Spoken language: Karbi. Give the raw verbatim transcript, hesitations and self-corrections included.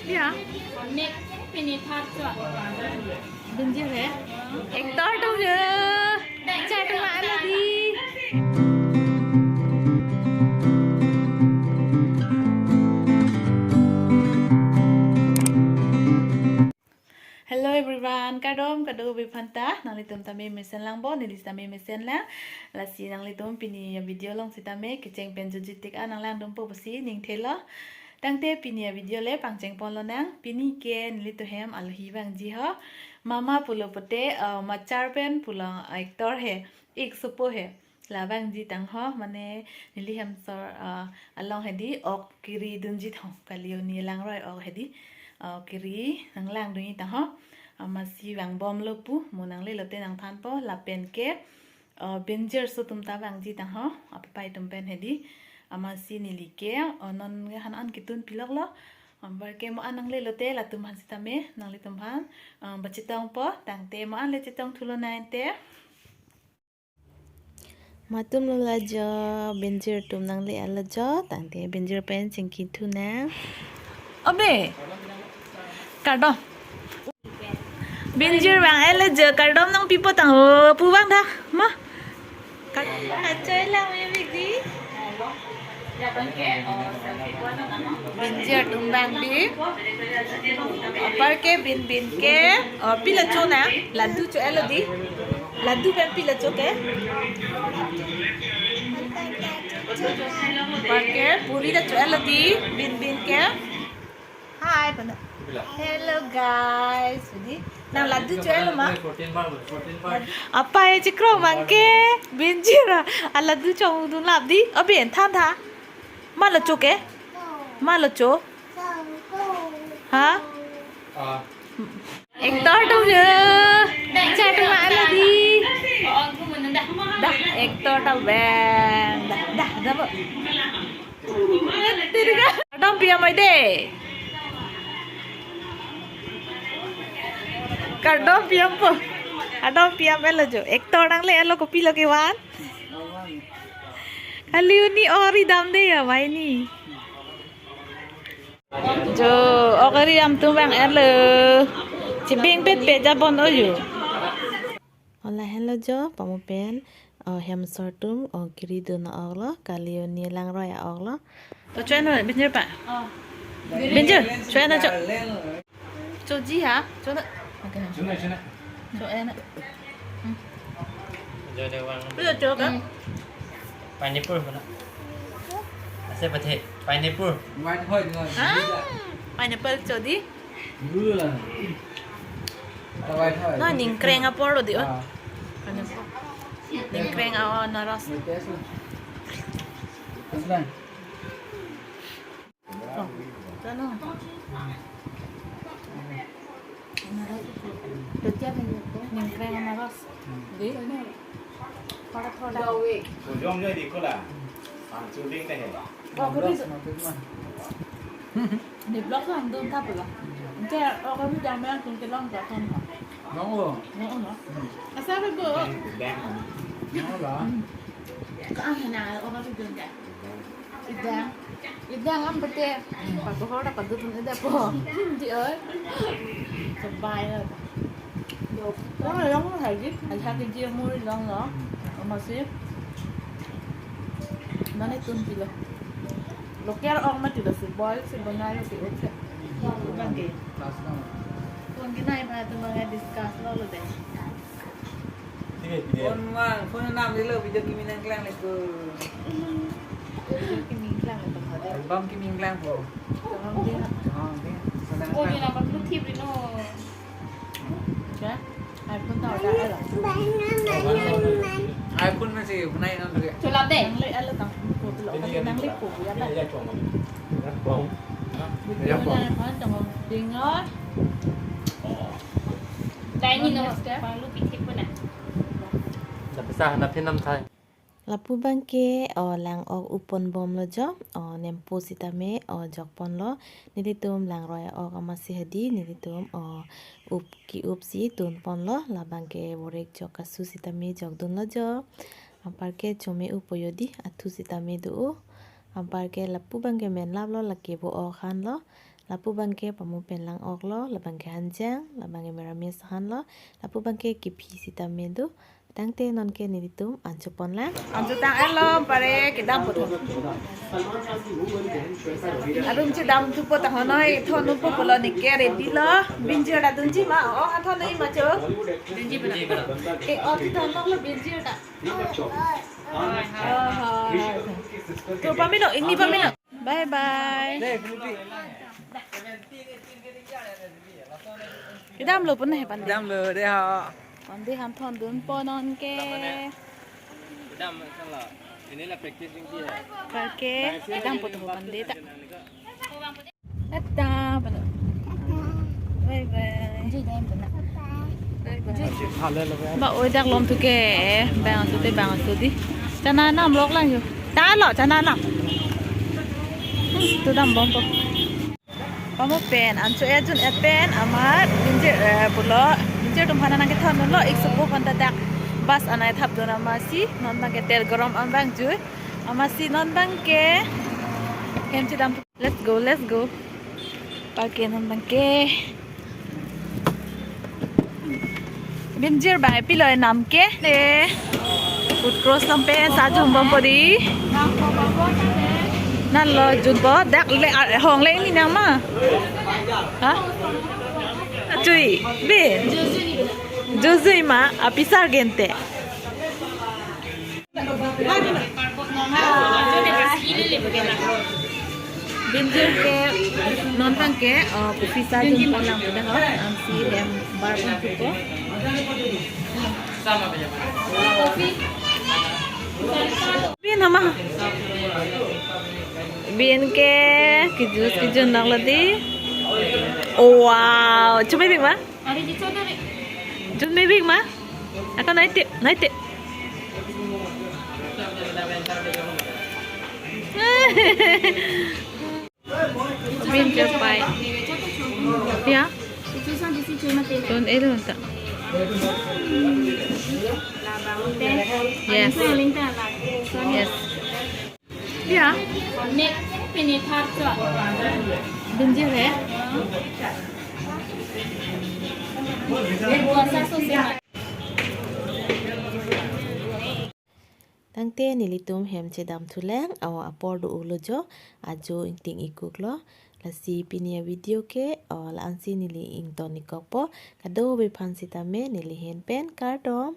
Ya. Mek pini thar chua. Binjir he. Actor atum je. Actor atum ma-an lo dei. Hello everyone, kardom kadokave aphan ta, nanglitum tame mesen lang bo, neli tame mesen lang. Lasi nanglitum pini avideo along sitame kecheng pen jutji tik an nanglangdunpo pusi ningthelo. Tangte pini avideo le pangcheng ponlonang, pini ke nelitum hem alohi vangji ho. Mama pulo pote, uh, Machar pen pulo actor he, ik sopo he. La vangji tang ho, mane neli hemsor, uh, along hedi ok kiri dunji thong, kali-o-ni langroi ok hedi, uh, kiri nanglangdunji tang ho. Amatsi vangbomlo pu, mo nangle lote nangthanpo, lapen ke, uh, Binjir aso atum ta vangji tang ho, apapai atum pen hedi. Amatsi neli ke, uh, non han an ketun piloklo. Anpar ke mo an nangle lote latum aphan sitame, nanglitum aphan, uh, pachetongpo, tangte mo an le chetong thulonang te. Matum lo la jo, Binjir atum nangle-et lo jo, tangte Binjir pen chingki thunang. Abe, kardom. Binjir vang-et lo jo, kardom nangpipo tang ho, pu vang tha, ma. Kar-, achoi lang me bigi. Binjir atum vang bi. Anpar ke Binbin ke, oh, pila cho na, laddu cho-et lo dei. Laddu pen pila cho ke. Anpar ke puri ta cho-et lo dei, Binbin ke. Hi, pano. Hello guys. Jadi, nang laddu cho-et lo ma? Apa ya chikro mangke? Binjir a, a laddu chongdun lap dei. Abe, than tha. Ma lo cho ke? Ma lo cho? Ha? Actor atum je. Actor atum ma-an lo dei. Dah, actor ta vang. Dah, dah, dah, bo. Kardom pi-am oi dei. Kardom pi-am po. Kardom pi-am-et lo jo. Actor nangle-et lo, kopilo kevan. Kali-o-ni ok ri dam dei ya, bai ni. Jo, ok ri dam atum vang-et lo. Chibing pet pet jabon o jo. Ola henlo jo, pamo pen, oh, hemsor atum, oh, kiri dun ok lo, kali-o-ni langroi ok lo. To cho-et non, Binjir pa? Oh. Binjir, cho-et non cho. Choji ha? Cho non. Okay. Cho non, cho non. Cho-et non. Hmm. Jo de vang. Pu cho ka? Hmm. Pineapple mana? Ase pathe, pineapple. White hoi, hoi. Ah, pineapple cho dei. Dulu lah. White hoi. Na ningkreng apor lo dei, oh. Ah. Pineapple. Ningkreng a-anaros. May taste na. Taste na. Oh, ano? Anaros. Ningkreng anaros. Dei? Thoda thoda. Ujong jo di kola. Ang chuding teh. Oh, kami. Ni vlog lang dun tha pula. Ke, oh, kami jam yang tung kelong ka ton ha. Nong lo. Nong lo. Asa re bo. Nong lo. Ka ang na, oh, kami dun ka. Idang. Idang am bete. Pakohor ta padutun ida po. Dei oi. Sabai lo. Long long hai ji. Ai ha ke ji muri long lo. Amatsi. Mane tun pilo. Local ok mati lo si boil si banai lo si okay. Bang ke. Kung kinai pa atum bang discuss lo lo dei. Phone mang, phone nam dilo, video kimi nangklang le ko. Kimi klang le ko. Album kimi nangklang ko. Tong dei. Tong dei. Oh, ni na patlu thip ri no. Kya? iPhone ta order alo. iPhone masi banai nang dulu. Chulap dei. Nangle alo tang ko lo. Nangle ko ya la. Video na kan tong ding oi. Dai ni no. Palu pithi puna. Lapisa na phinam thai. Lapu bangke, o, lang-ok up ponbomlo jo, o, nempo sitame, o, jok ponlo, nelitum langroi ok amatsi hedi, nelitum, o, up ki-up si tun ponlo, labangke vorek jok kasu sitame jokdunlo jo, anparke chome-o po jo dei, athu sitame do-o, anparke lapu bangke menlaplo, lake vo ok hanlo, Lapu abangke pamu pen lang-oklo, labangke hanjang, labangke meramis ahanlo, lapu abangke kephi sitame do. Tangte nonke nelitum anchopon lang. Anchotang alom pare kedam poto. Adung chedam thupo tahonoi, thon thupo pulo neke ready lo. Binjir adung ji ma, o, athon nai ma cho. Binjir bana. Eh, o, thon lo binjir ta. Oh, oh, oh. To pamelo, ingni pamelo. Bye bye. Kedamlo pon he pande. Kedamlo de ha. Pande ham thondunpo nonke. Kedam sala. Ini la practice ringki hai. Pake kedam poto pande ta. Tata pano. Bye bye. Ji dam pano. Bye bye. Ba oi dak lom thuke, bang aso te bang aso di. Chana nam lok lang yo. Ta lo chana nam. Hmm, to dambompo. Pamu pen ancho-et jun-et pen amat binjir, eh, pulo binjir atum aphan nangkethondunlo, ik sopo aphan ta dak bus anai thapdun amatsi non abangke tel gorom an vangjui amatsi non abangke hem chedam. Let's go, let's go. Pake non abangke. Binjir bai pilo enam ke le. Food cross lam pen sa jum bompo di. Nalo junpo dak le, ah, hong le ini nang ma. Ha? Chui, bin. Jujui ma, apisar gente. Binjir ke non abangke, oh, kopi sa jumpo lang pu dak ho, ansi hem bar pon thupo. Bin nama. Bin ke, ke juice ke jun lang ladi. Oh, wow, chumi bin ma? Jun me bik ma? Ako naite, naite. Bin chapai. Ya? Ton elo ta. Yes. Yes. Ya. Nek pini thar cho. Binjir he. Puasa sose ma. Tangte nelitum hem chedam thu lang, awa apor do-olo jo, ajo ingting ikuklo. Lasi pini avideo ke, o, la-ansi neli ington-ik kokpo, kadokave aphan sitame neli ahin pen kardom.